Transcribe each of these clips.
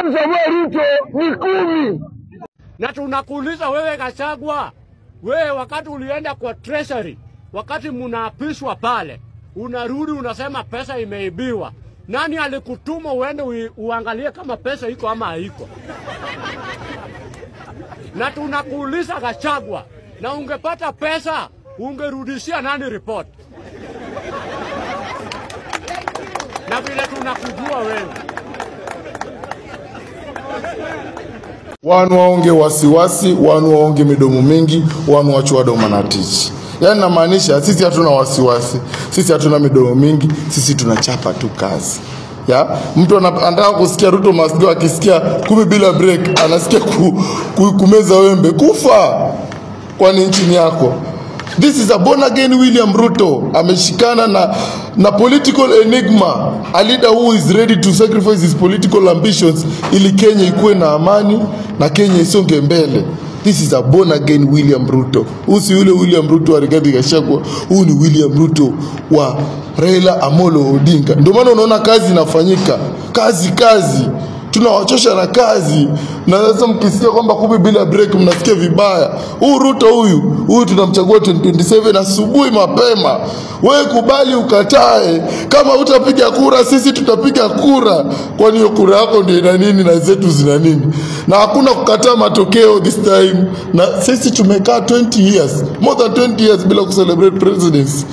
William Samoei Ruto ni 10. Na tunakuuliza wewe Gachagua, wewe wakati ulienda kwa treasury, wakati mnaapishwa pale, unarudi unasema pesa imeibiwa. Nani alikutuma uende uangalie kama pesa iko ama haiko? Na tunakuuliza Gachagua, na ungepata pesa ungerudishia nani report? Na vile tunakujua wewe. Wanu waonge wasiwasi, wanu waonge midomo mingi, wanu wachwa manatichi. Yaani namaanisha sisi hatuna wasiwasi, sisi hatuna midomo mingi, sisi tunachapa tu kazi. Ya, mtu anataka kusikia Ruto must go, akisikia 10 bila break, anasikia kumeza wembe, kufa. Kwani nchi ni yako? This is a born again William Ruto. Ameshikana na political enigma, a leader who is ready to sacrifice his political ambitions ili Kenya ikuwe na amani na Kenya isonge mbele. This is a born again William Ruto. Huyu si yule William Ruto wa Rigathi Gachagua, huyu ni William Ruto wa Raila Amolo Odinga. Ndio maana unaona kazi inafanyika. Kazi kazi. Tunawachosha na kazi. Na sasa mkisikia kwamba 10 bila break mnasikia vibaya. Huyu Ruto huyu tunamchagua 2027 asubuhi mapema. Wewe kubali ukatae. Kama utapiga kura sisi tutapiga kura. Kwani hiyo kura yako ndio ina nini na zetu zina nini? Na hakuna kukataa matokeo this time. Na sisi tumekaa 20 years, more than 20 years bila kucelebrate presidency.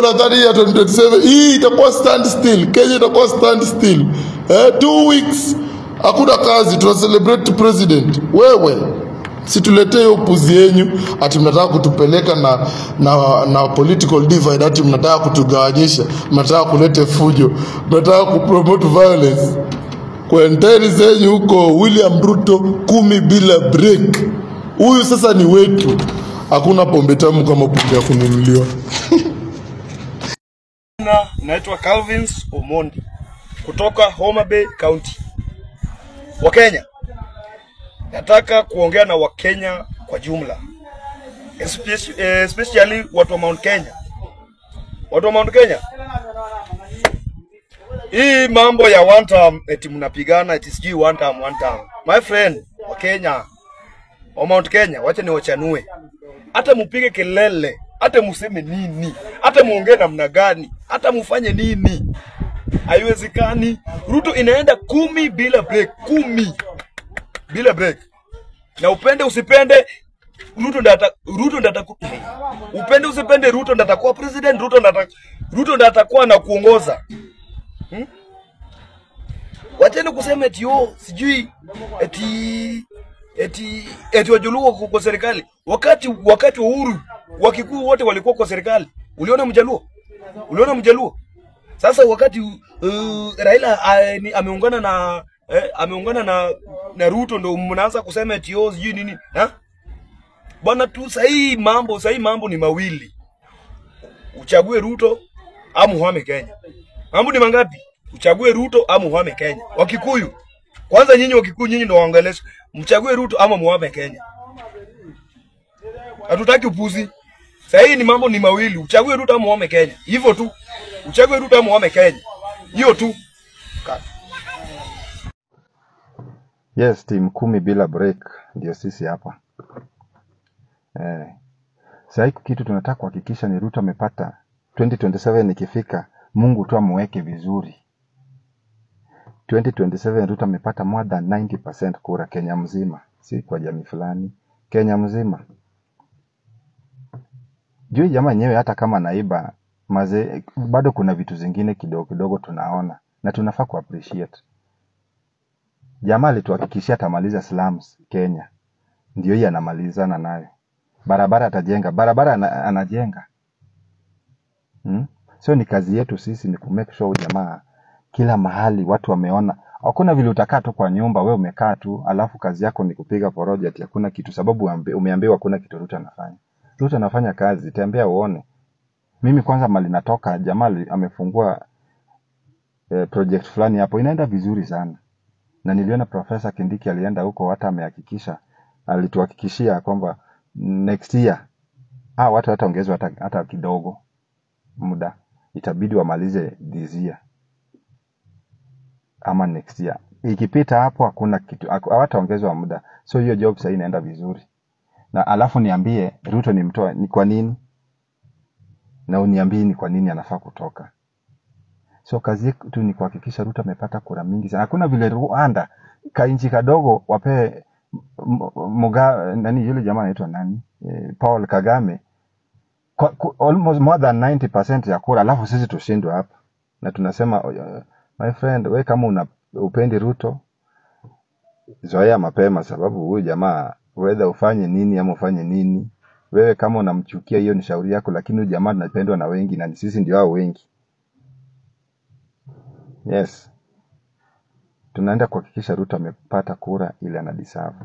Nadhani ya 2027 hii itakuwa stand still. Kenya itakuwa stand still. 2 weeks hakuna kazi, tuna celebrate president. Wewe situletee upuzi yenu ati mnataka kutupeleka na political divide, ati mnataka kutugawanyisha, mnataka kulete fujo, mnataka kupromote violence. Kwendeni zenyu huko. William Ruto 10 bila break. Huyu sasa ni wetu. Hakuna pombe tamu kama pombe ya kununuliwa. Naitwa Calvins Omondi kutoka Homa Bay County. Wakenya, nataka kuongea na Wakenya kwa jumla, especially watu wa Mount Kenya. Watu wa Mount Kenya, hii mambo ya one term eti mnapigana eti sijui one term, one term. My friend, Wakenya wa Mount Kenya, wacha niwachanue. Hata mupige kelele, hata museme nini, hata muongee namna gani, hata mufanye nini, haiwezekani. Ruto inaenda 10 bila break, 10 bila break. Na upende usipende, Ruto ndo upende usipende, Ruto ndo atakuwa president, Ruto ndo atakuwa na kuongoza. Wacheni kusema eti yo sijui eti Wajaluo kwa serikali. Wakati wa uhuru Wakikuyu wote walikuwa kwa serikali. Uliona Mjaluo? Uliona Mjaluo? Sasa wakati Raila ameungana na Ruto ndo mnaanza kusema eti yo sijui nini, ha? Bwana tu sahi mambo ni mawili. Uchague Ruto ama uhame Kenya. Mambo ni mangapi? Uchague Ruto ama uhame Kenya. Wakikuyu. Kwanza nyinyi Wakikuyu nyinyi ndo waongelesha. Mchague Ruto ama muhame Kenya. Hatutaki upuzi. Sahi ni mambo ni mawili. Uchague Ruto ama uhame Kenya. Hivyo tu. Uchague Ruto ama uhame Kenya. Hiyo tu. Yes, team 10 bila break ndio sisi hapa. Sasa kitu tunataka kuhakikisha ni Ruto amepata 2027 ikifika, Mungu tu amweke vizuri. 2027 Ruto amepata more than 90% kura Kenya mzima, si kwa jamii fulani, Kenya mzima. Juu jamaa yenyewe hata kama naiba maze, bado kuna vitu zingine kidogo kidogo tunaona na tunafaa ku appreciate. Jamaa alituhakikishia atamaliza slums Kenya. Ndio hii anamalizana nayo. Barabara atajenga, barabara anajenga. So ni kazi yetu sisi ni ku make sure jamaa kila mahali watu wameona. Hakuna vile utakaa tu kwa nyumba wewe umekaa tu alafu kazi yako ni kupiga poroja ati hakuna kitu, sababu umeambiwa hakuna kitu Ruto anafanya. Ruto anafanya kazi, tembea uone. Mimi kwanza mali natoka, jamaa amefungua project fulani hapo inaenda vizuri sana. Na niliona Professor Kindiki alienda huko, hata amehakikisha, alituhakikishia kwamba next year watu hataongezwa hata kidogo muda, itabidi wamalize this year ama next year. Ikipita hapo hakuna kitu, hawataongezwa muda. So hiyo job sahii inaenda vizuri. Na alafu niambie Ruto ni mtoa ni kwa nini, na uniambie ni kwa nini anafaa kutoka. So kazi yetu ni kuhakikisha Ruto amepata kura mingi sana. Hakuna vile Rwanda kainchi kadogo wapee nani yule jamaa anaitwa nani, Paul Kagame almost more than 90% ya kura, alafu sisi tushindwe hapa na tunasema my friend, we kama una upendi Ruto zoea mapema, sababu huyu jamaa whether ufanye nini ama ufanye nini, wewe kama unamchukia hiyo ni shauri yako, lakini huyu jamaa tunapendwa na wengi na ni sisi ndio hao wengi. Yes, tunaenda kuhakikisha Ruto amepata kura ile ana deserve.